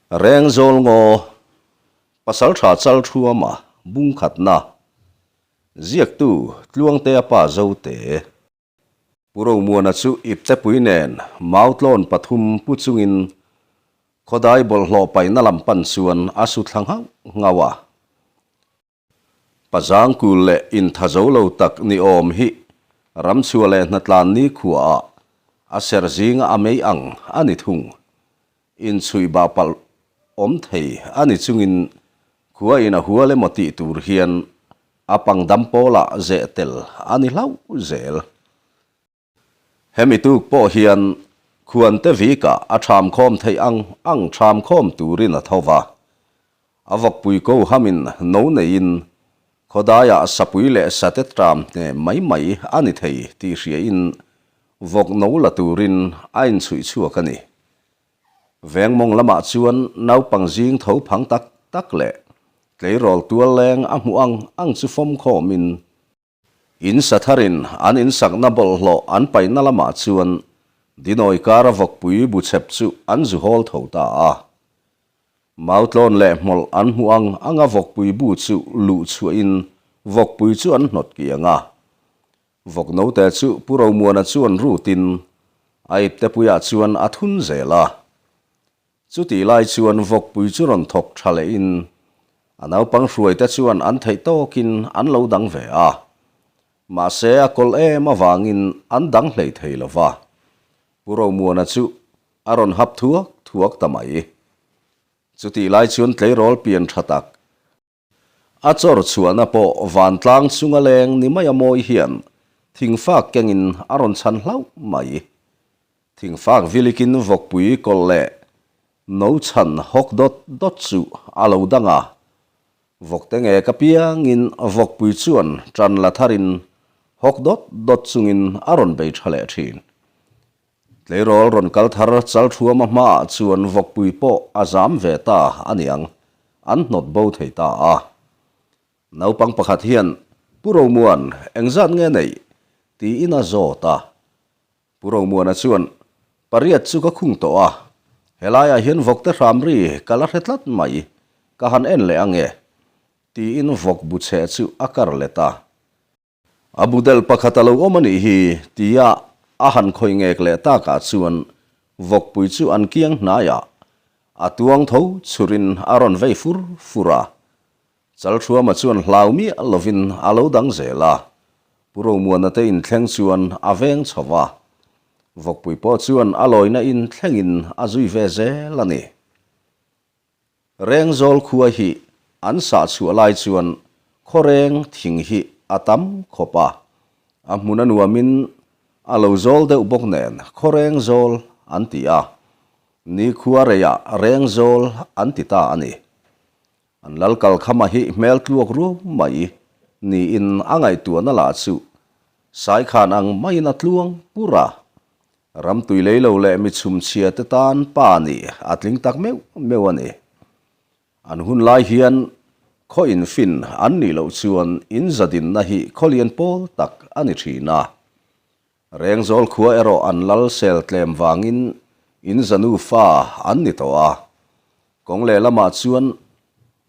Rengzawl ngaw, Pasaltha Chalthuama bungkhatna, Ziaktu Tluangtea pa Zote. Pu Romuana chu iptepui nen mautlawn pathum pu chungin khawdai bawlhhlawh paihna lam pan chuan a su thla nghauh nghauh a. Pazangkul leh intha zo lo tak ni awm hi ramchhuah leh hnatlan nikhuaah a ser zinga a mei ang a ni thung. Inchhuih bah palh awm thei a ni chungin khua in a hual emaw tih tur hian a pangdam pawlah zeh tel a ni hlauh zel. Hemi tuk pawh hian Khuante Vika a ṭhamkhawm theih ang ang ṭhamkhawm turin a tho va. A vawkpui ko hamin no neiin khawdaiah sapui leh sate ṭam hnem mai mai a ni thei tih hriain vawk no la turin a inchhuih chhuak a ni. Vengmawng lamah chuan naupang zing tho phang tak tak leh tleirawl tual leng a hmuh ang ang chu fawmkhawmin In sa tharin an insakna bawlhhlawh an paihna lamah chuan Dinawi kara vawkpui bu chhep chu an zu hawl tho ta a. Mautlawn leh hmawlh an hmuh ang anga vawkpui bu chu luh chhuahin vawkpui chu an hnawt kiang a. Vawk note chu Pu Romuana chuan rutin a iptepuiah chuan a thun zel a. Chutih lai chuan vawkpui chu rawn thawk tha lehin a naupang hruaite chuan an theih tawkin an lo dang ve a. Mahse a kawlh em avangin an dang hlei thei lo va. Pu Romuana chu a rawn hap thuak thuak ta mai. Chutih lai chuan tleirawl pian tha tak A chawr chhuahna pawh vantlang chunga leng ni mai a mawi hian thingfak kengin a rawn chhan hlauh mai. Thingfak vilikin vawkpui kawlh leh no chhan hawk dawt dawt chu a lo dang a. Vawkte nge ka piangin vawkpui chuan tan la tharin hawk dawt dawt chungin a rawn bei tha leh thin. Tleirawl rawn kal thar Chalthuama hmaah chuan vawkpui pawh a zam ve ta a niang, an hnawt bo thei ta a. Naupang pakhat hian, Pu Romuan, engzat nge neih? tiin a zawt a. Pu Romuana chuan, Pariat chu ka khung tawh a, helaiah hian vawkte hram ri ka la hre tlat mai, ka han en leh ange, tiin vawk bu chhe chu a kar let a. A budel pakhat a lo awm a nih hi, tia a han khawih ngek leh takah chuan vawkpui chu an kiang hnaiah a tuang tho chhurin a rawn vei fur fur a. Chalthuama chuan hlau miah lovin a lo dang zel a, Pu Romuana te inthleng chuan a veng chho va, vawkpui pawh chuan a lawina in thlengin a zui ve zel a ni. Rengzawl khua hi an sah chhuah lai chuan khawreng thing hi a tam khawp a, a hmun a nuamin a lo zawl deuh bawk nen khawreng zawl an ti a, nikhua reiah rengzawl an ti ta a ni. An lal kalkhama hi hmel tluak ruau mai niin a ngaihtuahna lah chu Saikhan ang maiin a tluang pur a, Ram tui lei lo leh mi chhumchhia te tan pa nih a tling tak meuh meuh a ni. An hun lai hian khaw infin an nih loh chuan in zadinna hi khaw lian pawl tak a ni thin a. Rengzawl khua erawh an lal sel tlem vangin in zanu fa an ni tawh a. Kawng lehlamah chuan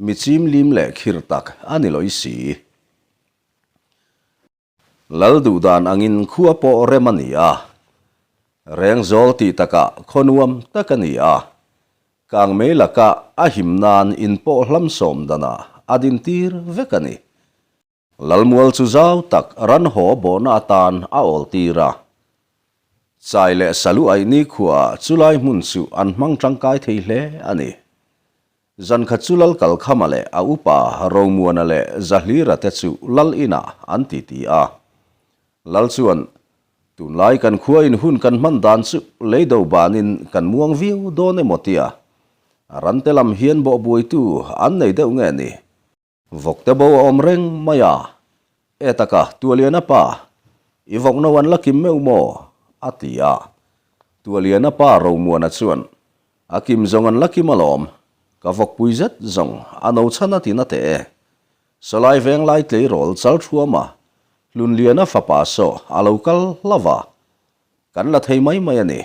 mi chim lim leh khir tak a ni lawih si. Lal duh dan angin khua pawh rem a ni a, Rengzawl tih takah khaw nuam tak a ni a, Kangmei laka a him nan in pawh hlam sawm danah a dintir vek a ni. Lalmual chu zau tak ran haw bawhna atan a awltir a, Chai leh Salu aih nikhuaah chulai hmun chu an hmang tangkai thei hle a ni. Zan khat chu Lal Kalkhama leh a upa Romuana leh Zahlira te chu Lal inah an titi a. Lal chuan, Tunlai kan khua in hun kan hman dan chu lei do banin kan muang viau dawn emaw tia rante lam hian bawhbuaitu an nei deuh nge ni? Vawkte bo a awm reng mai a, E taka, Tualiana pa, i vawk no an la kim meuh maw? a ti a. Tualiana pa Romuana chuan, A kim zawng an la kim alawm, ka vawkpui zet zawng a no chhan a ti na teh e. Sawlai venglai tleirawl Chalthuama, Hlunliana fapa saw a lo kal hlauh va, kan la thei mai mai a ni.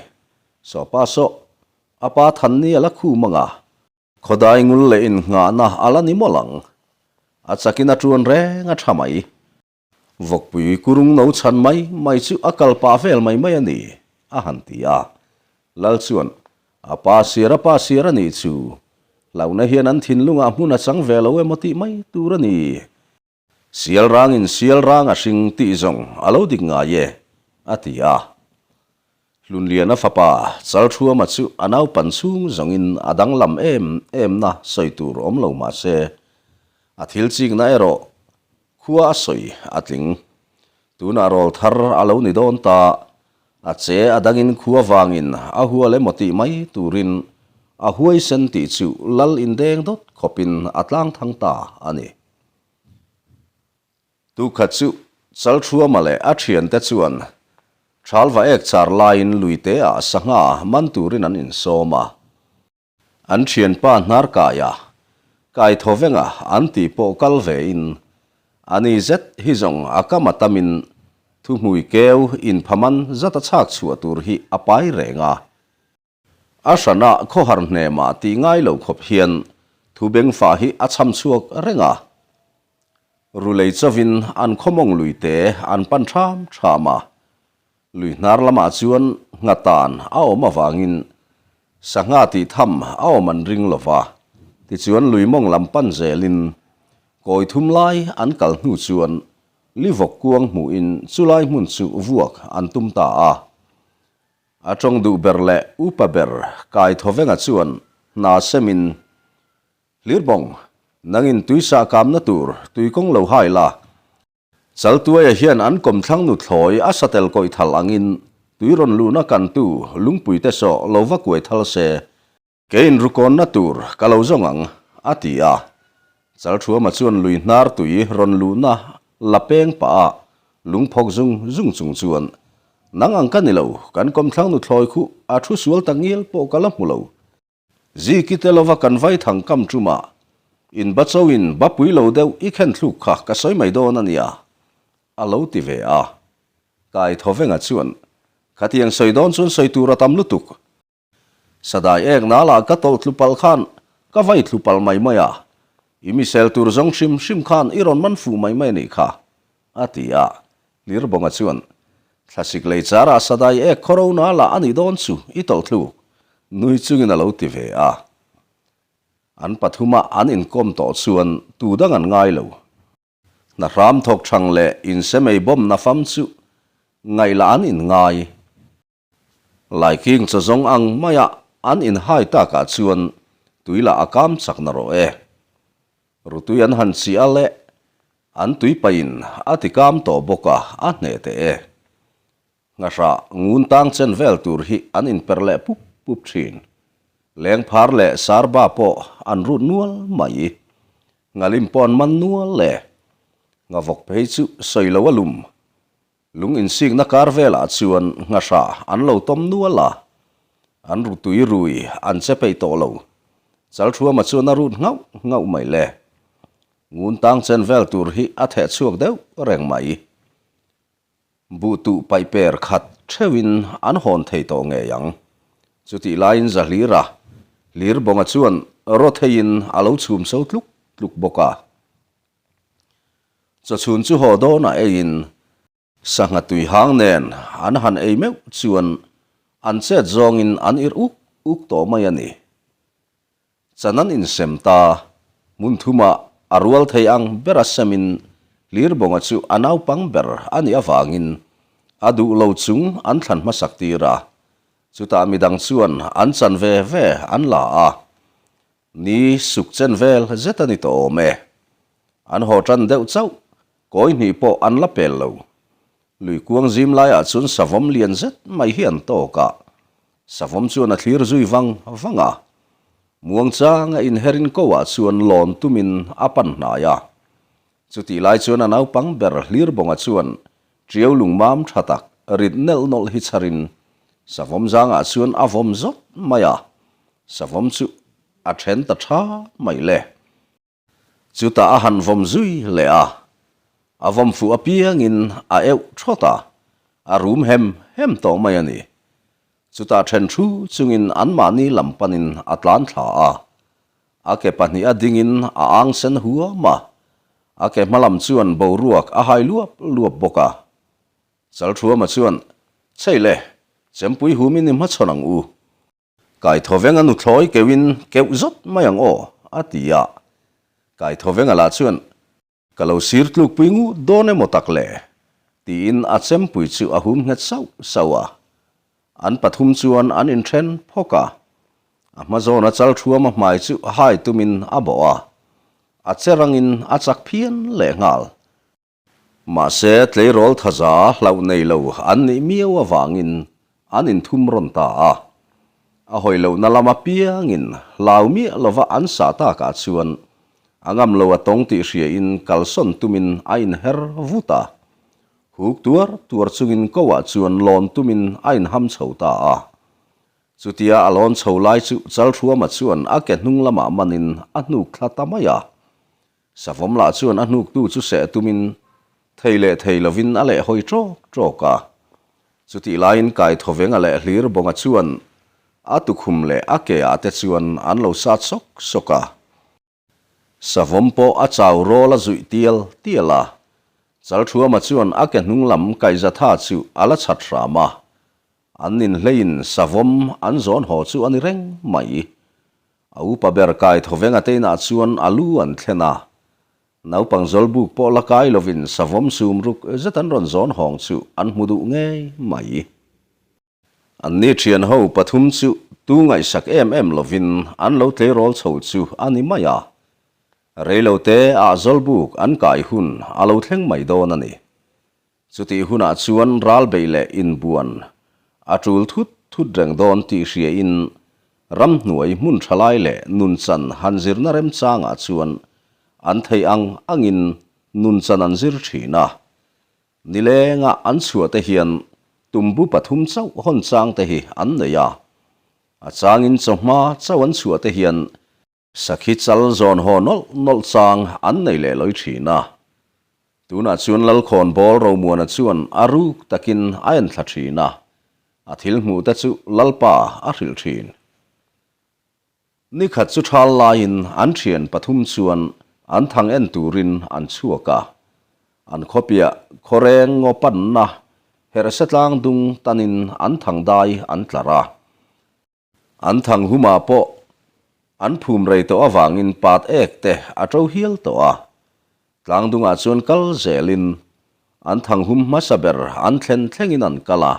Sawpa saw, a pa Thanni a la khum ang a. Khawdai ngul leh innghahna a la ni mawlh ang. A chakin a ṭuan reng a ṭha mai. Vawkpui kurung no chhan mai mai chu a kal pah vel mai mai a ni, a han ti a. Lal chuan, A pa siar a pa siar a nih chu. Hlauhna hian an thinlungah hmun a chang ve lo emaw tih mai tur a ni. Sial rangin sial rang a hring tih zawng a lo dik ngai e, a ti a. Hlunliana fapa Chalthuama chu a naupan chhung zawngin a danglam em emna sawi tur awm lo mah se, a thil chikna erawh Khua a sawi a tling. Tunah rawl thar a lo ni dawn ta. A che a dangin khua vangin a hual emaw tih mai turin a huaisen tih chu lal indeng dawt khawpin a tlang thang ta a ni. Tukhat chu Chalthuama leh a thiante chuan Thalva ek char laiin luiteah sangha man turin an insawm a. An thianpa hnar kaia kai thaw venga an tih pawh kal vein a ni zet hi zawng a kam a tamin thuhmui keu inphaman zat a chhak chhuah tur hi a pai reng a. A hrana khawhar hnemah tih ngai lo khawp hian thu bengfah hi a chham chhuak reng a. Rulei chauhin an khawmawng luite an pan ṭham ṭham a. Lui hnar lamah chuan nghatan a awm avangin sangha tih tham a awm an ring lo va, tichuan lui mawng lam pan zelin kawi thum lai an kal hnu chuan livawk kuang hmuhin chulai hmun chu vuak an tum ta a. A tawng duh ber leh upa ber kai thawvenga chuan hna semin Hlirbawng, nangin tuisa kamna tur tuikawng lo hai la, Chaltuaia hian an kawmthlang nuthlawi a satel kawih thal angin tui rawn luhna kantu lungpuite sawh lo va kuai thal se, kei inrukawnna tur ka lo zawng ang, a ti a. Chalthuama chuan lui hnar tui rawn luhna la peng pah a lungphawk zung zung chung chuan, Nang ang ka ni lo, kan kawmthlang nuthlawi khuh a thu sual tak ngial pawh ka la hmu lo. Ziki te lova kan vai thang kam ṭuma in ba cho in ba pui lo deuh i khen thluk kha ka sawi mai dawn a nia, a lo ti ve a. Kai Thawvenga chuan, Khatiang sawi dawn chuan sawi tur a tam lutuk. Sadai ek nala ka tawlh tlu palh khan ka vai tlu palh mai mai a, i misel tur zawng hrim hrim khan i rawn man fuh mai mai a nih kha, a ti a. Hlirbawnga chuan, Thlasik lei charah sadai ek khawro nala a nih dawn chu i tawlh thluk, nui chungin a lo ti ve a. An pathuma an inkawm tawh chuan tu dang an ngai lo. Hna hram thawk thang leh insemei bawm na fam chu ngaihlah an inngai. Laiking chaw zawng ang maia an inhai takah chuan tui lah a kam chak na rawh e. Rutui an han chi a leh an tui pahin a ti kam tawh bawk a, a hneh teh e. Nghahrah ngun tang chen vel tur hi an inper leh pup pup thin. Lengphar leh sarba pawh an rut nual mai. Nghalim pawh an man nual e. Nghavawk phei chu sawi lo a lum. Lung insikna kar velah chuan nghahrah an lo tawm nual a, an ru tui rui an che peih tawh lo. Chalthuama chuan a rut nghauh nghauh mai le. Ngun tang chen vel tur hi a theh chhuak deuh reng mai. Buh tuh paih per khat theuhin an hawn thei tawh ngei ang. Chutih laiin Zahlira, Hlirbawnga chuan rawtheiin a lo chhum so tluk tluk bawk a. Chawchhun chu haw dawnah eiin sangha tui hang nen an han ei meuh chuan an chet zawngin an irh uk uk tawh mai a ni. Chan an insem ta, hmun thumah a rual thei ang bera semin Hlirbawnga chu a naupang ber a nih avangin a duh lo chung an thlan hmasak tir a, chutah midang chuan an chan ve ve an la a. Ni suk chen vel zet a ni tawh awm e. An haw tan deuh chauh, kawi hnih pawh an la pel lo. Lui kuang zim laiah chuan savawm lian zet mai hi an tawk a, savawm chuan a thlir zui vang vang a. Muangchanga inherin ko-ah chuan lawn tumin a pan hnai a. Chutih lai chuan a naupang ber Hlirbawnga chuan ṭiau lungmam ṭha tak rit nelh nawlh hi chharin savawm zangah chuan a vawm zawt mai a, savawm chu a ṭhen ta ṭha mai le. Chutah a han vawm zui leh a, a vawm fuh apiangin a euh ṭhawt a, a rum hem hem tawh mai a ni. Chutah ṭhen thu chungin anmahni lam panin a tlan thla a. A ke pahniha dingin a ang sen huam a, a ke hma lam chuan boruak a hai luap luap bawk a. Chalthuama chuan, Chei le, chempui humin i hmachhawn ang u. Kaithawvenga nuthlawi keuhin keuh zawt mai ang aw, a ti a. Kaithawenga lah chuan, Ka lo sir tlukpui ngut dawn emaw tak le? tiin a chempui chu a hum nghet sauh sauh a. An pathum chuan an inthen phawk a. A hma zawna chal thuama hmai chu hai tumin a bawh a. A che rangin a chak phian lehnghal. Mahse, tleirawl thaza hlauh nei lo an nih miau avangin an inthum rawn ta a. A hawi lohna lam apiangin hlau miah lova an sah takah chuan a ngam lo a tawng tih hriain kalsawn tumin a inher vut a. Huk tuar tuar chungin ko ah chuan lawn tumin a inham chho ta a. Chutia a lawn chho lai chu Chalhruama chuan a ke hnung lamah manin a hnuk thla ta mai a. Savawm lah chuan a hnuktu chu seh tumin thei leh thei lovin a leh hawi ṭawk ṭawk a. Chutih laiin Kaithawenga leh Hlirbawnga chuan a tukhum leh a ke ah te chuan an lo sat sawk sawk a. Savawm pawh a chau rawl a zuih tial tial a. Chalṭhuama chuan a ke hnung lam kaihzatha chu a la chhat hram a. An ninhleiin savawm an zawn haw chu a ni reng mai. A upa ber kai thawvenga te inah chuan a lu an thlen a. Naupang zawlbuk pawh la kai lovin savawm sum ruk zet an rawn zawn hawng chu an hmu duh ngei mai. Anni thian ho pathum chu tu ngaihsak em em lovin an lo tleirawl chho chu a ni mai a. Reilote ah zawlbuk an kai hun a lo thleng mai dawn a ni. Chutih hunah chuan ral beih leh inbuan a tul thut thut reng dawn tih hriain ramhnuai hmun tha lai leh nunchan han zirna remchangah chuan an theih ang angin nunchan an zir thin a. Nilenga an chhuah te hian tumbu pathum chauh hawn chang te hi an nei a. A changin chawhma chauh an chhuah te hian Sakhi chal zawn haw nawlh nawlh chang an nei leh lawi thin a. Tunah chuan Lalkhawnbawl Romuana chuan a ruk takin a en thla thin a, a thil hmuh te chu Lalpa a hrilh thin. Nikhat chu thal laiin an thian pathum chuan an thang en turin an chhuak a. An khawpiah khawreng ngaw panna herhse tlang dung tanin an thang dai an tlar a. An thang humah pawh an phum rei tawh avangin pat ek te a to hial tawh a. Tlangdungah chuan kal zelin an thang hum hmasa ber an thlen thlengin an kal a.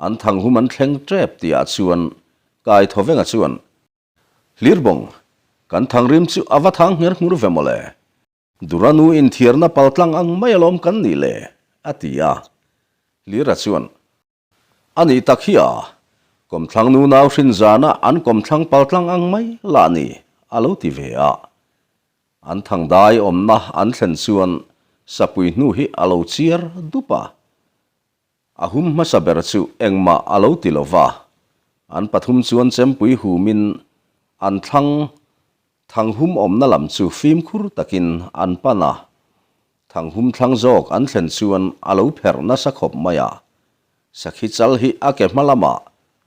An thang hum an thleng tep tihah chuan Kaithawenga chuan, Hlirbawng, kan thangrim chu a va thang ngher nghur ve mawle. Duranu inthiarna paltlang ang mai alawm kan nih le, a ti a. Hlira chuan, A nih tak hi a, kawmthlang nu nau hrin zana an kawmthlang paltlang ang mai lah ni, a lo ti ve a. An thangdai awmna an thlen chuan sapui hnu hi a lo chiar dup a. A hum hmasa ber chu engmah a lo ti lo va, an pathum chuan chempui humin an thlang Thanghum awmna lam chu fimkhur takin an pan a, Thanghum thlang zawk an thlen chuan a lo pherh nasa khawp mai a. Sakhi chal hi a ke hma lamah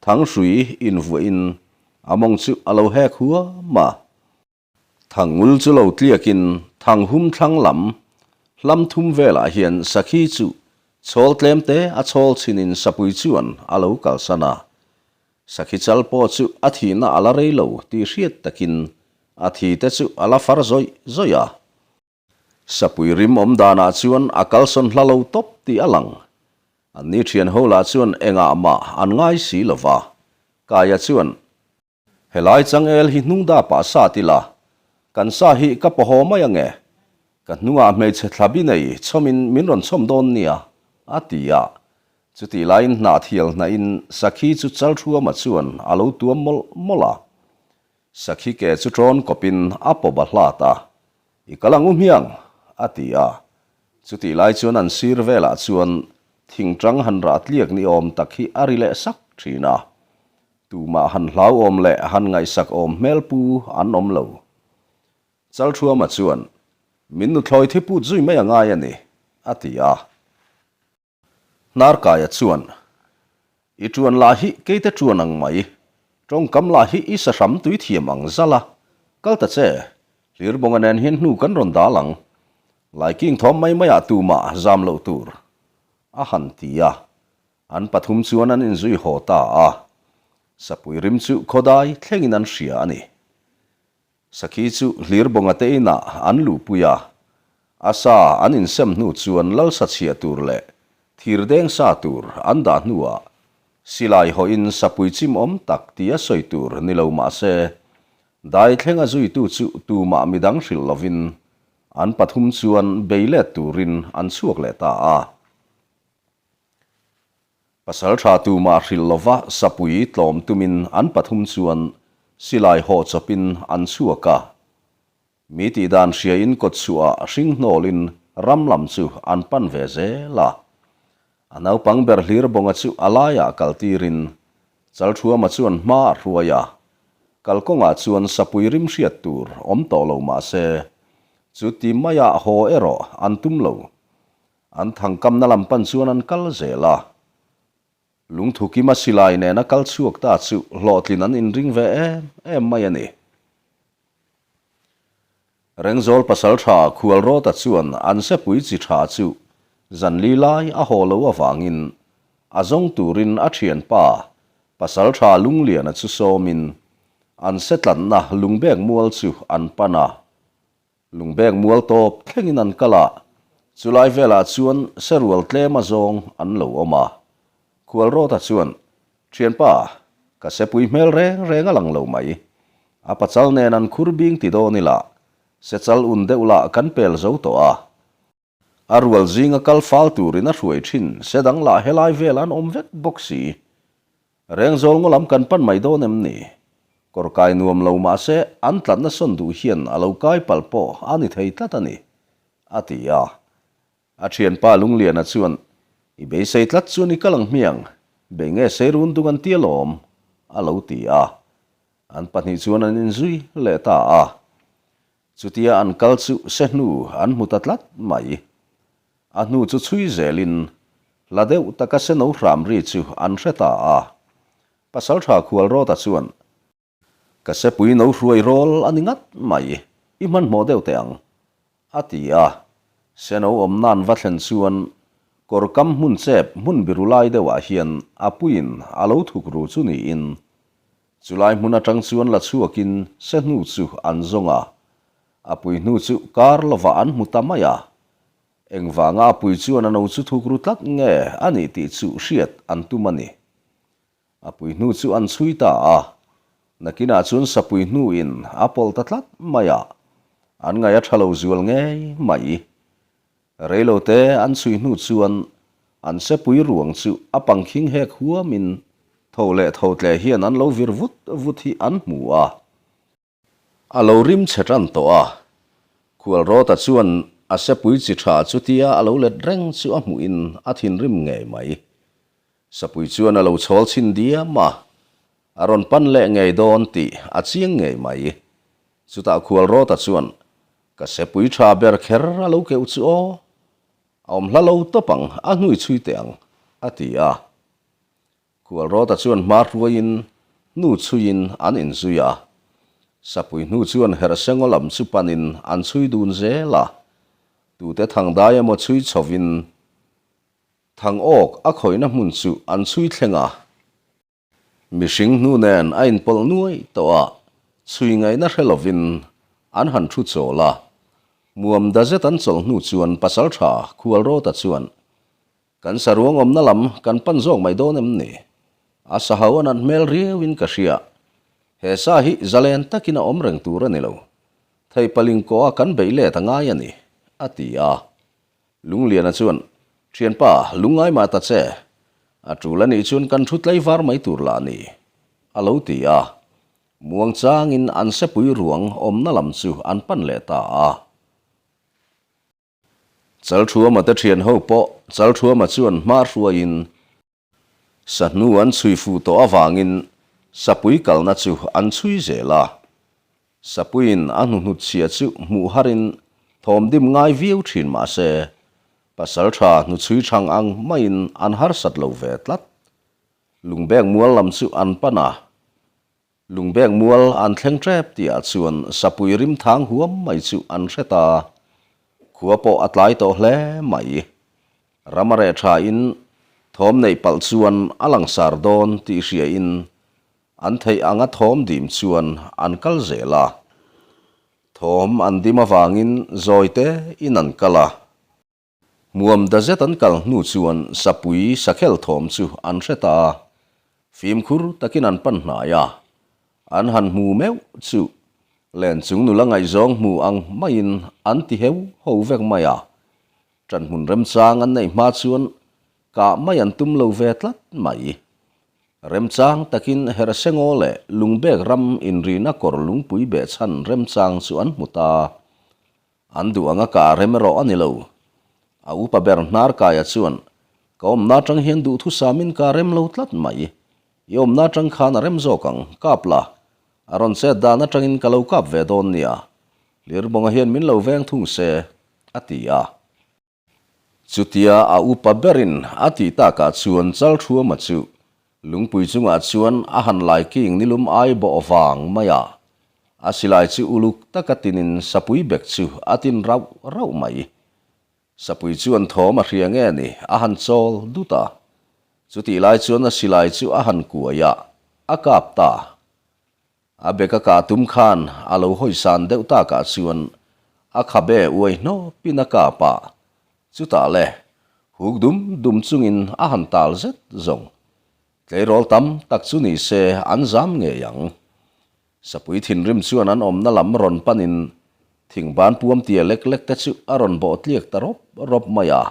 Thanghrui invuahin a mawng chu a lo hek huam a. Thangngul chu lo tliakin Thanghum thlang lam hlam thum velah hian Sakhi chu chhawl tlemte a chhawl chhinin Sapui chuan a lo kalsan a. Sakhi chal pawh chu a thihna a la rei lo tih hriat takin a thi te chu a la far zawih zawih a. Sapui rim awm danah chuan a kalsawn hla lo tawp tih a lang. Anni thian ho lah chuan engah mah an ngai si lo va. Kaia chuan, Helai changel hi hnung dapah sa ti la, kan sa hi ka pawhaw mai ange. Ka hnungah hmeichhe thlabi nei chhawmin min rawn chhawm dawn nia, a ti a. Chutih laiin hnahthial hnahin Sakhi chu Chalthuama chuan a lo tuam mawlh mawlh a. Sakhi ke chu ṭawn kawpin a pawp a hlat a, I kal ang u hmiang, a ti a. Chutih lai chuan an sir velah chuan thingṭang han rah tliak ni awm tak hi a ri leh sak ṭhin a. Tumah han hlauhawm leh han ngaihsak awm hmel pu an awm lo. Chalthuama chuan, Min nuthlawi thi put zui mai a ngai a ni, a ti a. Hnarkaia chuan, I ṭuan lah hi keite ṭuan ang mai, ṭawngkam lah hi i sahram tui thiam ang zal a. Kal ta che, Hlirbawnga nen hian hnu kan rawn dal ang. Laiking thawm mai maiah tumah zam loh tur, a han ti a. An pathum chuan an inzui haw ta a. Sapui rim chu khawdai thlengin an hria a ni. Sakhi chu Hlirbawnga te inah an luhpui a. A sa an insem hnu chuan lalsa chhia tur leh thirdeng sa tur an dah hnuah silai hawhin sapui chim awm tak tia sawi tur ni lo mah se, dai thlenga zuitu chu tumah midang hrilh lovin an pathum chuan bei let turin an chhuak leh ta a. Pasal tha tumah hrilh lova sapui tlawm tumin an pathum chuan silai haw chawpin an chhuak a. Mi tihdan hriain kawtchhuah hring hnawlin ram lam chu an pan ve zel a. A naupang ber hlir bawnga chu a laiah kaltirin Chalthuama chuan hma a hruai a. Kalkawngah chuan sapui rim hriat tur awm tawh lo mah se, chuti maiah haw erawh an tum lo. An thangkamna lam pan chuan an kal zel a. Lungthukima silai nena kal chhuak ta chu hlawhtlin an inring ve em em mai a ni. Rengzawl pasaltha Khualrawta chuan an sepui chi tha chu zanli lai a haw lo avangin a zawng turin a thianpa pasaltha Lungliana chu sawmin an setlanna Lungbek mual chu an pan a. Lungbek mual tawp thlengin an kal a, chulai velah chuan serual tlem a zawng an lo awm a. Khualrawta chuan, Thianpa, ka sepui hmel reng reng a lang lo mai. A pachal nen an khur bing ti dawn ila, sechal un deuh lah kan pel zo tawh a. A rual zinga kal fal turin a hruai thin, se dang lah helai vel an awm vek bawk si. Rengzawl ngaw lam kan pan mai dawn em ni? Kawr kai nuam lo mah se an tlatna sawn duh hian a lo kai palh pawh a ni thei tlat a ni, a ti a. A thianpa Lungliana chuan, I beisei tlat chuan i kal ang hmiang, bei nge sei run dung an ti alawm, a lo ti a. An pahnih chuan an inzui leh ta a. Chutia an kal chu se hnu an hmu ta tlat mai. A hnu chu chhui zelin hla deuh taka se no hram ri chu an hre ta a. Pasaltha Khualrawta chuan, Ka sepui no hruai rawl a ni ngat mai, i hmanhmawh deuh teh ang, a ti a. Se no awm nan va thlen chuan kawr kam hmun chep hmun biru lai deuhah hian a puiin a lo thuk ru chu niin Chulai hmun atang chuan la chhuakin se hnu chu an zawng a, a pui hnu chu kar lovah an hmu ta mai a. Engvanga a pui chuan a no chu thuk ru tlat nge a nih tih chu hriat an tum a ni. A pui hnu chu an chhui ta a, nakinah chuan sapui hnuin a pawlh ta tlat mai a, an ngaih a tha lo zual ngei mai. Reilote an chhui hnu chuan an sepui ruang chu a pangkhing hek huamin tho leh tho tle hian an lo vir vut vut hi an hmu a. A lo rim chhe tan tawh a, Khualrawta chuan a sepui chi tha chutia a lo let reng chu a hmuhin a thinrim ngei mai. Sapui chuan a lo chhawl chhin diam a, a rawn pan leh ngei dawn tih a chiang ngei mai. Chutah Khualrawta chuan Ka sepui tha ber kher a lo keuh chu aw, a awm hla lo tawp ang, a hnui chhui teh ang, a ti a. Khualrawta chuan hma hruaiin hnu chhuiin an inzui a. Sapui hnu chuan herhsengaw lam chu panin an chhui dun zel a. Tute thangdai emaw chhui chhovin thang awk a khawihna hmun chu an chhui thleng a. Mihring hnu nen a inpawlh nuai tawh a, chhui ngaihna hre lovin an han thu chawl a. Muam da zet an chawlh hnu chuan Pasaltha Khualrawta chuan, Kan saruang awmna lam kan pan zawk mai dawn em ni? A sahau a nat hmel riauin ka hria. He sa hi zalen takin a awm reng tur a ni lo. Theipaling kawh a kan beih let a ngai a ni, a ti a. Lungliana chuan, Thianpa, lungngai mah ta che. A tul a nih chuan kan thu tlaivar mai tur lah ni, a lo ti a. Muang changin an sepui ruang awmna lam chu an pan leh ta a. Chalthuama te thian ho pawh Chalthuama chuan hma hruaiin Sahnu an chhui fuh tawh avangin sapui kalna chu an chhui zel a. Sapuiin a hnuhnut chhia chu hmuh harin thawm dim ngai viau thin mah se, pasaltha hnuchhui chhang ang maiin an harsat lo ve tlat. Lungbek mual lam chu an pan a. Lungbek mual an thleng tep tihah chuan sapui rim thang huam mai chu an hre ta. Khua pawh a tlai tawh hle mai. Ram a reh thain thawm neih palh chuan a langsar dawn tih hriain an theih anga thawm dim chuan an kal zel a. Thawm an dim avangin zawi te in an kal a. Hmuam da zet an kal hnu chuan sapui sakhel thawm chu an hre ta a, fimkhur takin an pan hnai a. An han hmu meuh chu len chung nula ngaihzawng hmu ang maiin an ti heu ho vek mai a. Ṭanhmun remchang an neih hma chuan kah mai an tum lo ve tlat mai. Remchang takin Hersengaw leh Lungbek ram inrina kawr lungpui behchhan remchang chu an hmu ta. An duh anga kah rem erawh a ni lo. A upa ber Hnarkaia chuan, Ka awmna aṭang hian duhthusamin ka rem lo tlat mai. I awmna aṭang khan a rem zawk ang, kap la. A rawn chet dan aṭangin ka lo kap ve dawn nia. Lirbawnga hian min lo veng thung se, a ti a. Chutia a upa berin a tih takah chuan Chalthuama chu lungpui chungah chuan a han lai king nilum ai bawh vang mai a. A silai chu uluk taka tinin sapui bek chu a tin rauh rauh mai. Sapui chuan thawm a hria nge ni a han chawl dut a. Chutih lai chuan a silai chu a han kuai a, a kap ta. A beka kah tum khan a lo hawi san deuh takah chuan a khabe uai hnawpin a kap a, chutah le huk dum dum chungin a han tal zet zawng. Tleirawl tam tak chu ni se an zam ngei ang. Sapui thinrim chuan an awmna lam rawn panin thingban puam tia lek lek te chu a rawn bawh tliak ta rawp rawp mai a.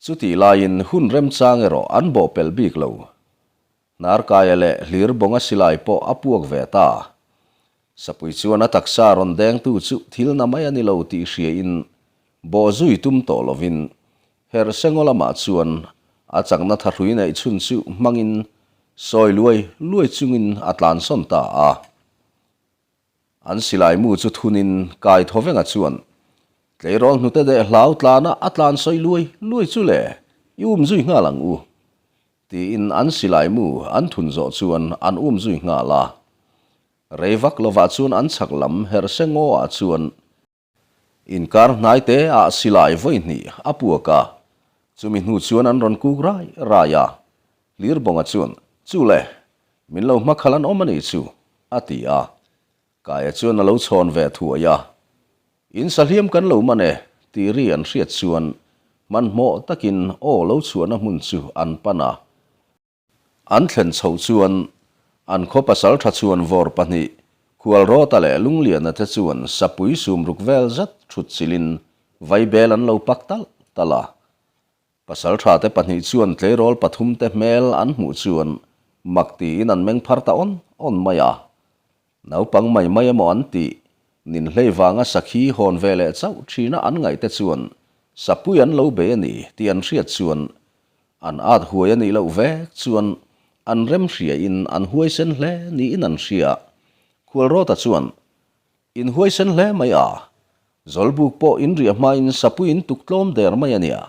Chutih laiin hun remchang erawh an bawh pelh bik lo. Hnarkaia leh Hlirbawnga silai pawh a puak ve ta. Sapui chuan a taksa rawn dengtu chu thil na mai a ni lo tih hriain bawh zui tum tawh lovin Herhsengaw lamah chuan a chakna thahrui neih chhun chu hmangin sawi luai luai chungin a tlansawn ta a. An silai mu chu thunin kai thawvenga chuan tleirawl hnute deh hlau tlana a tlan sawi luai luai chu le, i um zui nghal ang u, tiin an silai mu an thun zawh chuan an um zui nghal a. Rei vak lovah chuan an chhak lam Herhsengaw ah chuan Inkar hnai te ah silai vawi hnih a puak a, chumi hnu chuan an rawn kuk rai rai a, Hlirbawnga chuan, Chu le, min lo hmakhal an awm a nih chu, a ti a. Kaia chuan a lo chhawn ve thuai a, In sahliam kan lo man e, tih ri an hriat chuan hmanhmawh takin aw lo chhuahna hmun chu an pan a. An thlen chhoh chuan an khaw pasal tha chhuan vawr pahnih, Khualrawta leh Lungliana te chuan sapui sumruk vel zet thut chilhin vaibel an lo pak talh talh a. Pasal tha te pahnih chuan tleirawl pathum te hmel an hmuh chuan mak tiin an meng phar ta awn awn mai a. Naupang mai mai emaw an tih, ninhlei vanga sakhi hawn ve leh chauh thina an ngaih te chuan sapui an lo bei a ni tih an hriat chuan an at huai a nih loh vek chuan an rem hriain an huaisen hle niin an hria. Khualrawta chuan, In huaisen hle mai a, Zawlbuk pawh in riah hmain sapui in tuk tlawm der mai a nia.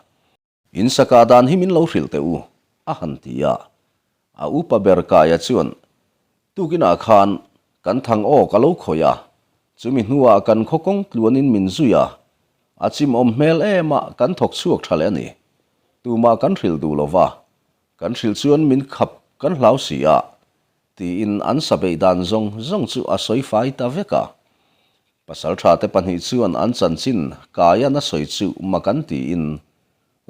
In saka dan hi min lo hrilh teh u, a han ti a. A upa ber Kaia chuan, Tukinah khan kan thang aw ka lo khawih a, chumi hnuah kan khaw kawng tluanin min zui a, a chimawm hmel em a kan thawk chhuak tha leh a ni. Tumah kan hrilh duh lo va, kan hrilh chuan min khap kan hlau si a, tiin an sa beih dan zawng zawng chu a sawi fai ta vek a. Pasalṭhate pahnih chuan an chanchin Kaian a sawi chu mak an tiin,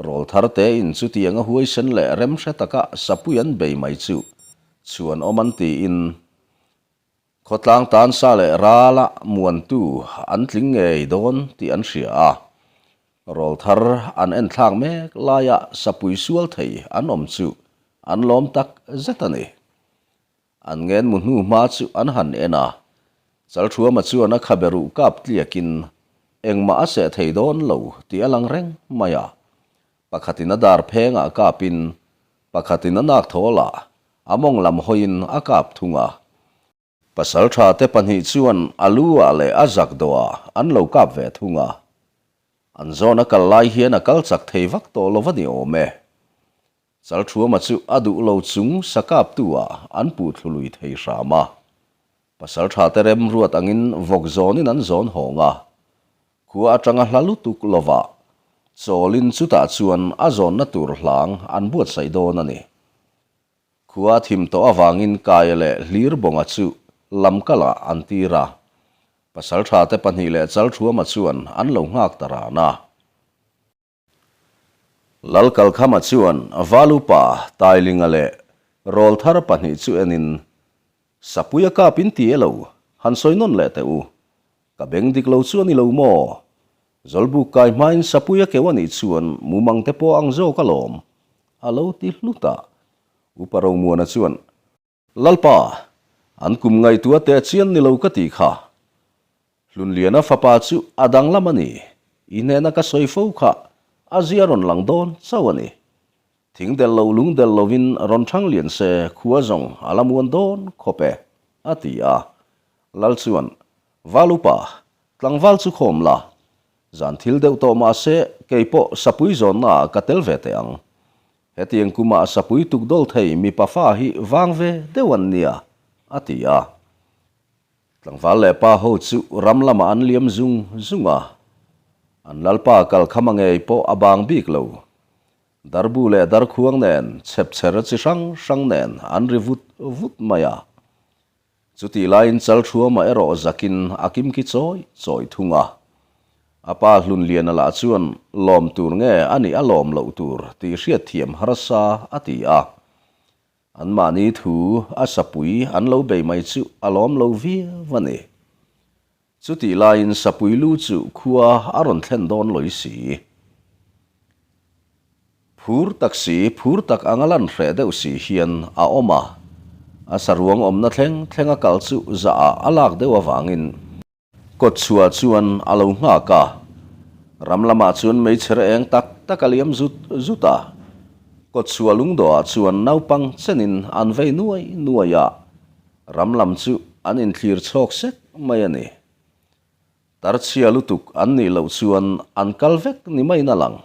rawlthar tein chutianga huaisen leh remhre taka sapui an bei mai chu chhuan awm an tiin, khawtlang tan sa leh rala muantu an tling ngei dawn tih an hria a. Rawlthar an enthlak mek laia sapui sual thei an awm chu an lawm tak zet a ni. An ngen mu hnu hma chu an han en a, Chalthuama chuan a khabe ruh kap tliakin engmah a seh thei dawn lo tih a lang reng mai a. Pakhatin a dar phengah kapin, pakhatin a nak thawlah a mawng lam hawiin a kap thung a. Pasaltha te pahnih chuan a lu ah leh a zak dawhah an lo kap ve thung a. An zawn a kal lai hian a kal chak thei vak tawh lo va ni awm e. Chalthuama chu a duh lo chung sakaptu ah an puh thlu lui thei hram a. Pasalṭhate remruat angin vawk zawnin an zawn hawng a, khua aṭanga hla lutuk lovah chawlin chutah chuan a zawnna tur hlang an buatsaih dawn a ni. Khua a thim tawh avangin Kaia leh Hlirbawnga chu lamkalah an tir a, pasalṭhate pahnih leh Chalṭhuama chuan an lo nghak ta ran a. Lalkalkhama chuan Valupa, Tailinga leh Rawlthar pahnih chu enin, Sapuia kap in ti e lo, han sawi nawn leh teh u. Ka beng dik lo chu a ni lo maw? Zawlbuk kai hmain Sapui a keuh a nih chuan mumang te pawh ang zawk alawm, a lo ti hlut a. Upa Romuana chuan, Lalpa, an kum ngaihtuah teh chian ni lo ka tih kha. Hlunliana fapa chu a danglam a ni, i hnena ka sawi fo kha a zia rawn lang dawn chauh a ni. Thing del lo lung del lovin rawn thang lian se khua zawng a la muan dawn khawp e, a ti a. Lal chuan, Val upa, Tlangval chu khawm la, zan thil deuh tawh mah se kei pawh sapui zawnna ah ka tel ve teh ang. Hetiang kumah sapui tuk dawl thei mipa fa hi vang ve deuh an nia, a ti a. Tlangval leh pa ho chu ram lamah an liam zung zung a, an lalpa kalkhama ngei pawh a bang bik lo. Darbu leh darkhuang nen chhepchher chi hrang hrang nen an ri vut vut mai a. Chutih laiin Chalṭhuama erawh zakin a kimki chawi chawi thung a. A pa Hlunliana lah chuan lawm tur nge a nih a lawm loh tur tih hriatthiam harsa a ti a. Anmahni thu a sapui an lo bei mai chu a lawm lo viau a ni. Chutih laiin sapui lu chu khua a rawn thlen dawn lawi si. Phur tak si, phur tak anga lan hreh deuh si hian a awm a. A saruang awmna thleng thleng a kal chu zah ah a lak deuh avangin kawtchhuah chuan a lo nghak a. Ram lamah chuan meichher eng tak tak a liam zut zut a. Kawtchhuah lungdawhah chuan naupang chenin an vei nuai nuai a. Ram lam chu an inthlir chhawk sek mai a ni. Tarchhia lutuk an nih loh chuan an kal vek ni maiin a lang.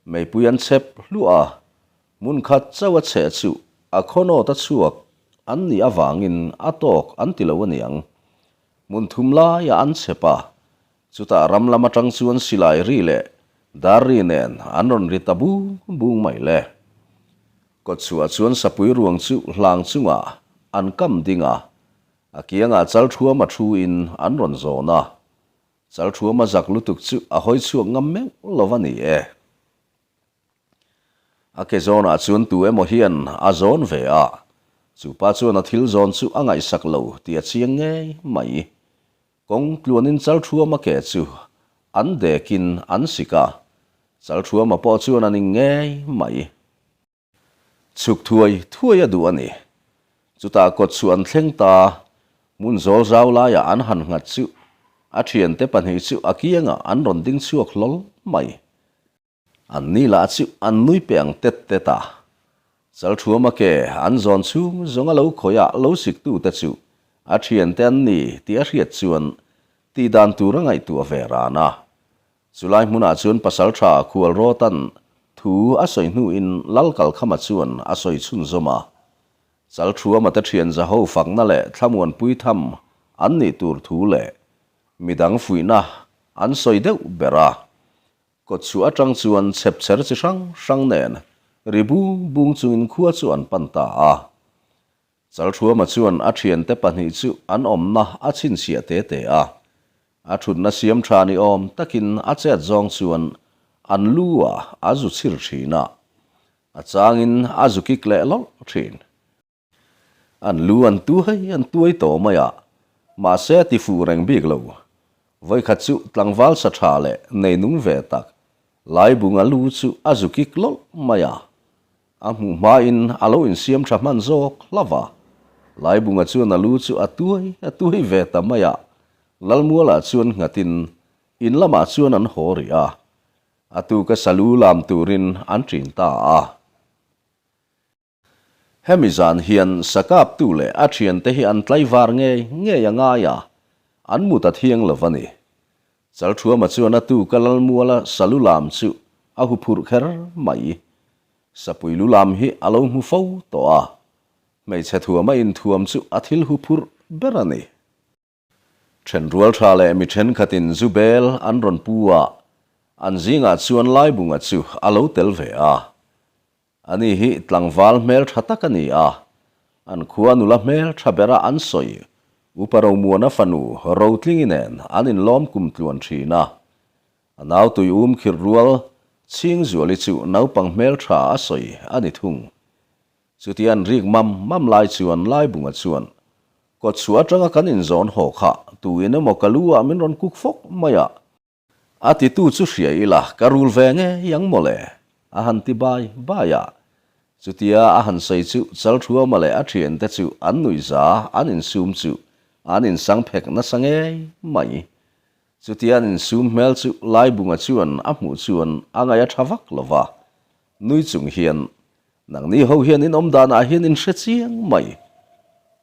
Meipui an chep hluah a, hmun khat chauh a chheh chu a khawnawt a chhuak an nih avangin a tawk an ti lo a niang. Hmun thum laiah an chep a, chutah ram lam atang chuan silai ri leh dar ri nen an rawn ri ta bung bung mai le. Kawtchhuah chuan sapui ruang chu hlang chungah an kam ding a, A kiangah Chalṭhuama thu-in an rawn zawn a, Chalṭhuama zak lutuk chu a hawi chhuak ngam meuh lo a ni e. A ke zawnah chuan tu emaw hian a zawn ve a, chu pa chuan a thil zawn chu a ngaihsak lo tih a chiang ngei mai. Kawng tluanin Chalṭhuama ke chu an dekin an sik a, Chalṭhuama pawh chuan a ning ngei mai. Chhuk thuai thuai a duh a ni. Chutah kawt chu an thleng ta, hmun zawl zau laiah an han nghat chu a thiante pahnih chu a kiangah an rawn ding chhuak hlawl mai. An ni lah chu an nui pe ang tet tet a. Chalṭhuama ke an zawn chhung zawng a lo khawih a lo siktute chu a thiante an ni tih a hriat chuan tih dan tur a ngaihtuah ve ran a. Chulai hmunah chuan Pasalṭha Khualrawta'n thu a sawi hnuin Lal Kalkhama chuan a sawi chhunzawm a. Chalṭhuama te ṭhian zaho fakna leh thlamuanpui tham an nih tur thu leh midang fuihna an sawi deuh ber a. Kawtchhuah aṭang chuan chhepchher chi hrang hrang nen ri bung bung chungin khua chu an pan ta a. Chalṭhuama chuan a ṭhiante pahnih chu an awmna a chhinchhiah te te a. A ṭhutna siam ṭha ni awm takin a chet zawng chuan an lu ah a zu chhir ṭhin a, a changin a zu kik leh lawlh ṭhin. An lu an tuai an tuai tawh mai a, mahse a ti fuh reng bik lo. Vawikhat chu tlangval sa ṭha leh nei nung ve tak Laibunga lu chu a zu kik lawlh mai a, A hmuh hmain a lo insiam tha hman zawk hlauh a, Laibunga chuan a lu chu a tuai a tuai ve ta mai a, Lalmualah chuan nghatin in lamah chuan an haw rih a, a tuka salu lam turin an ṭin ta a. Hemi zan hian sakaptu leh a ṭhiante hi an tlaivar ngei ngei a ngai a, an mut a thiang lo a ni. Chalṭhuama chuan a tuka Lalmuala salu lam chu a huphurh kher mai. Sapui lu lam hi a lo hmu fo tawh a, hmeichhe thuama inthuam chu a thil huphurh ber a ni. Ṭhenrual ṭha leh mi ṭhenkhatin zu bel an rawn pu a, an zingah chuan Laibunga chu a lo tel ve a. Ani hi tlangval hmel ṭha tak a ni a, an khua nula hmel ṭha bera an sawi Upa Romuana fanu Rotlingi nen an inlawm kum tluan ṭhin a. A nau tui um khirh rual Chhingzuali chu naupang hmel ṭha a sawi a ni thung. Chutia an rik mam mam lai chuan Laibunga chuan, Kawtchhuah atanga kan inzawn haw kha tuin emaw ka lu ah min rawn kuk fawk mai a, a titu chu hria ila ka rul ve ngei ang mawle, a han ti bai bai a. Chutia a han sawi chu Chalthuama leh a thiante chu an nuihza an insum chu an insang phek nasa ngei mai. Chutia an insum hmel chu Laibunga chuan a hmuh chuan a ngaih a tha vak lo va, nui chung hian Nangni ho hian in awm danah hian in hre chiang mai.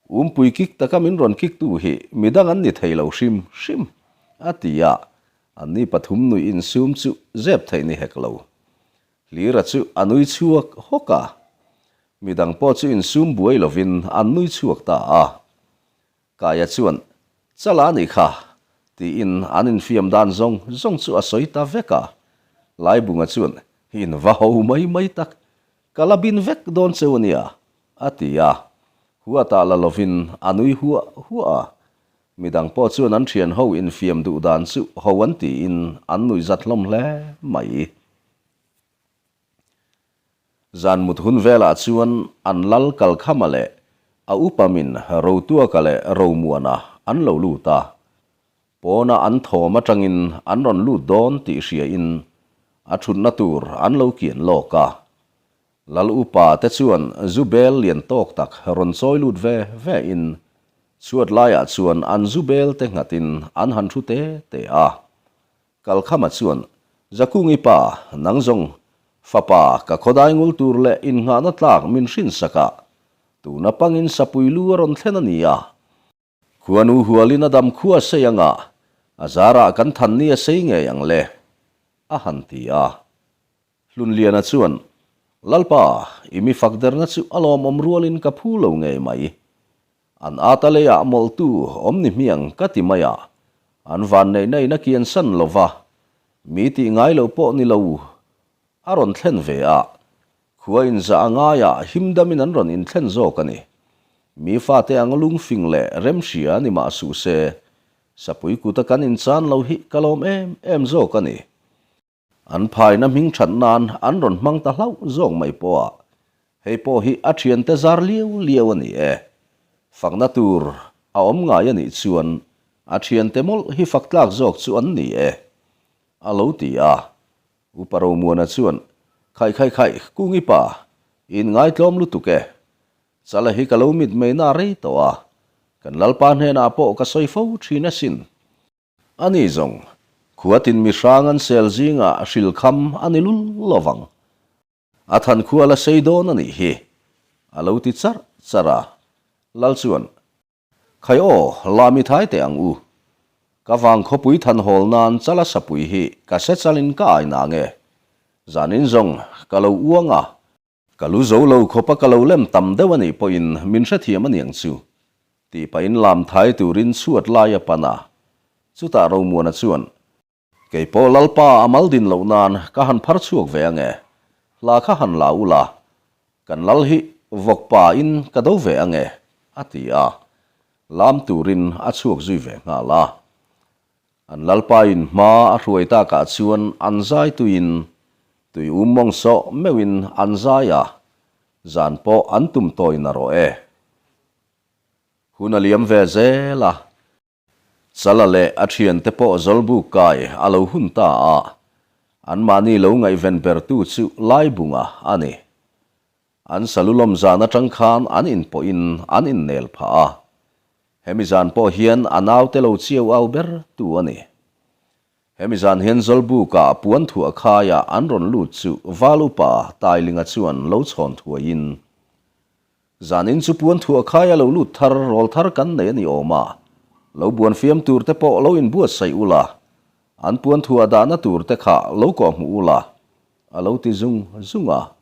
Umpui kik taka min rawn kiktu hi midang an ni thei lo hrim hrim, a ti a, anni pathum nuih insum chu zep theih ni hek lo. Hlira chu a nui chhuak hawk a, midang pawh chu insum buai lovin an nui chhuak ta a. Kaia chuan, Chala a nih kha, tiin an infiam dan zawng zawng chu a sawi ta vek a. Laibunga chuan, In va ho mai mai tak, ka la bin vek dawn cheu a nia, a ti a. Huatah la lovin a nui huah huah a. Midang pawh chuan an thian ho infiam duh dan chu ho an tiin an nuihzat hlawm hle mai. Zan mut hun velah chuan an lal Kalkhama leh a upa min Rotuaka leh Romuana an lo lut a. Pawna an thawm atangin an rawn lut dawn tih hriain a thutna tur an lo kian lawk a. Lal upa te chuan zu bel lian tawk tak rawn chawi lut ve ve in chhuat laiah chuan an zu bel te nghatin an han thu te te a. Kalkhama chuan, Zakungi pa, nang zawng, fapa, ka khawdai ngul tur leh innghahna tlak min hrinsak a, tuna pangin sapui lu a rawn thlen a ni a. Khuanu hualin a dam khua sei anga, a zarah kan than ni a sei ngei ang le, a han ti a. Hlunliana chuan, Lalpa, i mi fak derna chu a lawmawm rualin ka phu lo ngei mai. An ata leiah mawlhtu awm ni hmiang ka ti mai a, an vanneihna in a kiansan lo va, mi tih ngai loh pawh ni lo a rawn thlen ve a, khua inzah a ngaiah himdamin an rawn inthlen zawk a ni. Mi fate ang lungfing leh remhria ni mah suh se, sapui kuta kan inchan lo hi ka lawm em em zawk a ni. An phaina hming that nan an rawn hmang ta hlauh zawk mai pawh a, hei pawh hi a thiante zar liau liau a ni e. Fakna tur a awm ngai a nih chuan a thiante mawlh hi fak tlak zawk chu an ni e, a lo ti a. Upa Romuana chuan, Khaih khaih khaih, Kungi pa, in ngaitlawm lutuk e. Chala hi ka lo mitmei na rei tawh a, kan Lalpa hnenah pawh ka sawi fo thin asin. A ni zawng, khuatin mi hrang an sel zingah hril kham a ni lul lo vang. A than khua la sei dawn a nih hi, a lo ti charh charh a. Lal chuan, Khai aw, la mi thai teh ang u. Ka vang khawpui than hawl nan chala sapui hi ka se chalin ka ai na nge. Zanin zawng ka lo uang a. Ka lu zo lo khawpa ka lo lem tam deuh a nih pawhin min hrethiam a niang chu, tih pahin lam thai turin chhuat lai a pan a. Chutah Romuana chuan, Kei pawh Lalpa a mal din loh nan ka han phar chhuak ve ange, hla kha han la ula, kan lal hi vawk pa in ka do ve ange, a ti a. Lam turin a chhuak zui ve nghal a. An Lalpain hma a hruai takah chuan an zai tuiin, tui um mawng sawh meuhin an zai a, zan pawh an tum tawi na rawh e. Hun a liam ve zel a, Chala leh a thiante pawh Zawlbuk kai a lo hun ta a, anmahni lo ngaihven bertu chu Laibunga a ni. An salulawm zan atang khan an inpawhin an innel phah a, Hemi zan pawh hian a naute lo chiau au ber tu a ni. Hemi zan hian Zawlbuka puan thuah khaia an rawn lut chu Val upa Tailinga chuan lo chhawn thuaiin, Zanin chu puan thuah khaia lo lut thar rawl thar kan nei a ni awm a, lo buan fiam tur te pawh lo inbuatsaih ula, an puan thuah dahna tur te kha lo kawhhmuh ula, a lo ti zung zung a.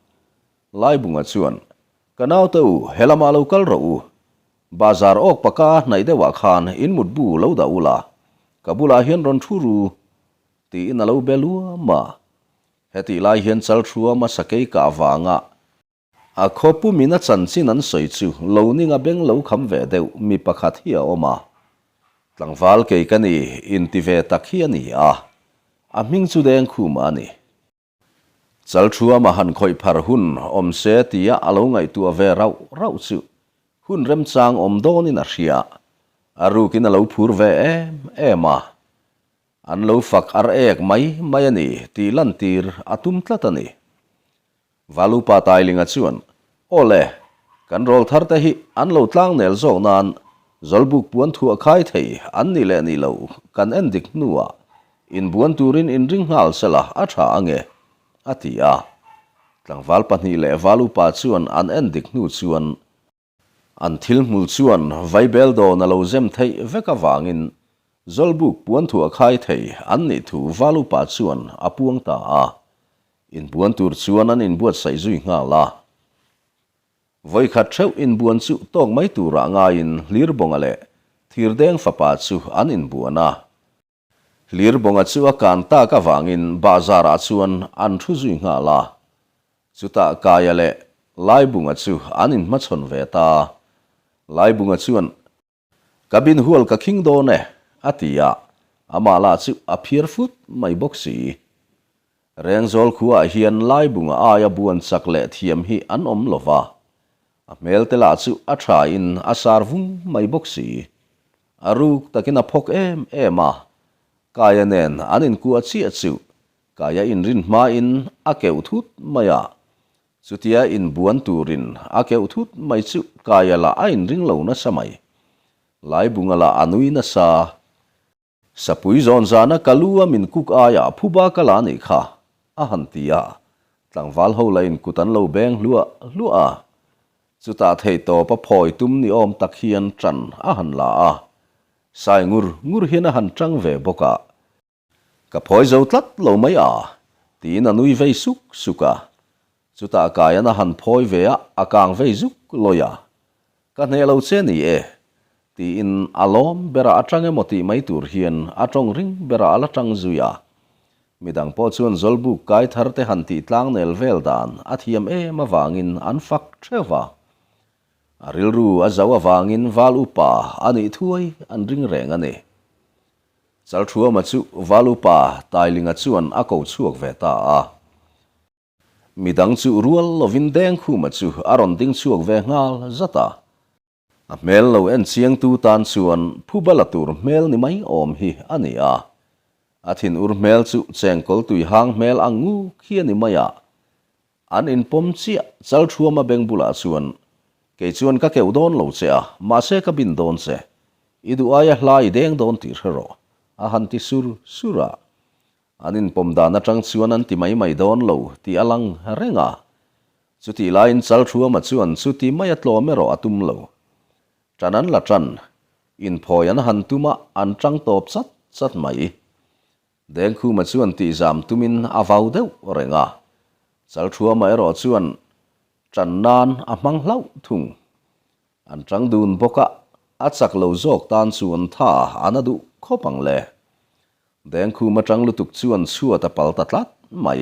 Laibunga chuan, Ka naute u, he lamah lo kal rawh u. Bazar awk paka hnaih deuhah khan in mutbu lo dah ula. Ka bulah hian rawn thu ru, tiin a lo be luam a. Hetih lai hian Chalthuama sakei kah vanga a khaw pumin a chanchin an sawi chu lo ninga beng lo kham ve deuh mi pakhat hi a awm a. Tlangval kei ka ni inti ve tak hi a ni a, a hming chu Dengkhuma a ni. Chalthuama han khawih phar hun awm se tia a lo ngaihtuah ve rauh rauh chu hun remchang awm dawnin a hria. A rukin a lo phur ve em em a. An lo fak ar ek mai mai a ni tih lantir a tum tlat a ni. Valupa Tailinga chuan, Aw le, kan rawl thar te hi an lo tlang nel zawk nan Zawlbuk puan thuah khai thei an nih leh nih loh kan en dik hnuah inbuan turin inring nghal sela a tha ange, a ti a. Tlangval pahnih leh Valupa chuan an en dik hnu chuan An thil hmul chuan vaibel dawn a lo zem theih vek avangin Zawlbuk puanthuah khai thei an nih thu Valupa chuan a puang ta a. Inbuan tur chuan an inbuatsaih zui nghal a. Vawikhat theuh inbuan chu tawk mai turah ngaiin Hlirbawnga leh Thirdeng fapa chu an inbuan a. Hlirbawnga chu a kan tak avangin bahzarah chuan an thu zui nghal a. Chutah Kaia leh Laibunga chu an inhmachhawn ve ta. Laibunga chuan, Ka bin hual ka khing dawn e, a ti a, amah lah chu a phiar fut mai bawk si. Rengzawl khuaah hian Laibunga aia buan chak leh thiam hi an awm lo va, a hmel te lah chu a thain a sar vung mai bawk si. A ruk takin a phawk em em a, Kaia nen an inkuah chiah chu Kaia inrin hmain a keuh thut mai a, chutia inbuan turin a keuh thut mai chu Kaia lah a inring lo nasa mai. Laibunga lah a nui nasa. Sapui zawn zana ka lu a min kuk aia phuba ka la nih kha, a han ti a. Tlangval ho lahin kut an lo beng hluah hluah a. Chutah theihtawp a phawi tum ni awm tak hian ṭan a han la a. Sai ngur ngur hian a han ṭang ve bawk a. Ka phawi zo tlat lo mai a, tiin a nui vei suk suk a. Chutah Kaian a han phawi ve a, a kang vei zuk lawi a. Ka hneh lo che ni e, tiin a lawm berah a tang emaw tih mai tur hian a tawng ring berah a la tang zui a. Midang pawh chuan Zawlbuk kai thar te han tih tlang nel vel dan a thiam em avangin an fak theuh va. A rilru a zau avangin Val Upa a nih thuai an ring reng a ni. Chalthuama chu Val Upa Tailinga chuan a ko chhuak ve ta a. Midang chu rual lovin Dengkhuma chu a rawn ding chhuak ve nghal zat a. A hmel lo en chiangtu tan chuan phuba la tur hmel ni mai awm hi a ni a. A thin ur hmel chu chengkawl tui hang hmel ang nguk hi a ni mai a. An inpawm chiah Chalthuama beng bulah chuan, Kei chuan ka keuh dawn lo che a, mahse ka bin dawn che. I duh aia hla i deng dawn tih hre rawh, a han ti sur sur a. An inpawm dan atang chuan an ti mai mai dawn lo tih a lang reng a. Chutih laiin Chalthuama chuan chuti mai a tlawm erawh a tum lo. Ṭan an la ṭan. Inphawi an han tum a, an ṭang tawp chat chat mai. Dengkhuma chuan tihzam tumin a vau deuh reng a. Chalthuama erawh chuan ṭan nan a hmang hlauh thung. An ṭang dun bawk a, a chak lo zawk tan chuan tha an a duh khawp ang le. Dengkhum aṭang lutuk chuan chhuat a pal ta tlat mai.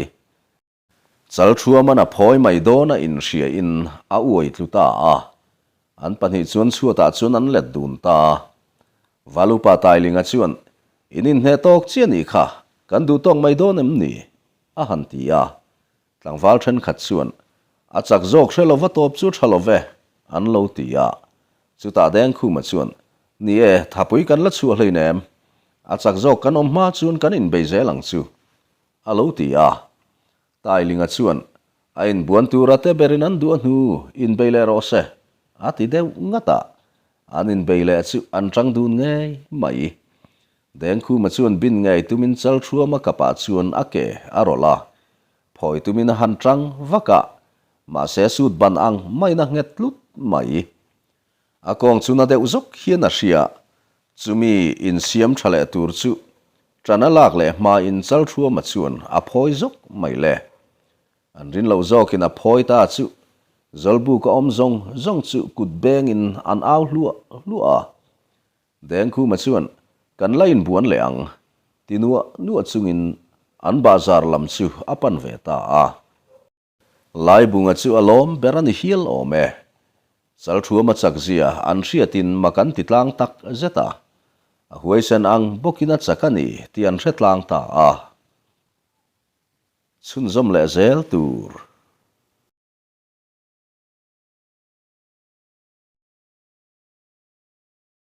Chalthuaman a phawi mai dawn a inhriain a uai tlu ta a. An pahnih chuan chhuatah chuan an let dun ta a. Valupa Tailinga chuan, In inhneh tawk chiah nih kha, kan duh tawk mai dawn em ni? a han ti a. Tlangval thenkhat chuan, A chak zawk hre lova tawp chu tha lo ve, an lo ti a. Chutah Dengkhuma chuan, Ni e, thapui kan la chhuah hleinem. A chak zawk kan awm hma chuan kan inbei zel ang chu, a lo ti a. Tailinga chuan, A inbuan tura te berin an duh a hnu, inbei leh rawh se, a ti deuh ngat a. An inbei leh chu an tang dun ngei mai. Dengkhuma chuan bin ngei tumin Chalthuama kapah chuan a ke a rawlh a. Phawi tumin a han tang vak a, mahse sut ban ang maina nghet tlut mai. A kawng chu na deuh zawk hian a hria, chumi insiam tha leh tur chu ṭan a lak leh hmain Chalthuama chuan a phawi zawk mai le. An rin loh zawkin a phawi ta chu Zawlbuka awm zawng zawng chu kut bengin an au hluah hluah a. Dengkhuma chuan. Kan la inbuan leh ang, ti nuah nuah chungin an bahzar lam chu a pan ve ta a. Laibunga chu a lawm ber a ni hial awm e. Chalthuama chakzia an hriatin mak an ti tlang tak zet a. A huaisen ang bawkin a chak a ni tih an hre tlang ta a. Chhunzawm leh zel tur.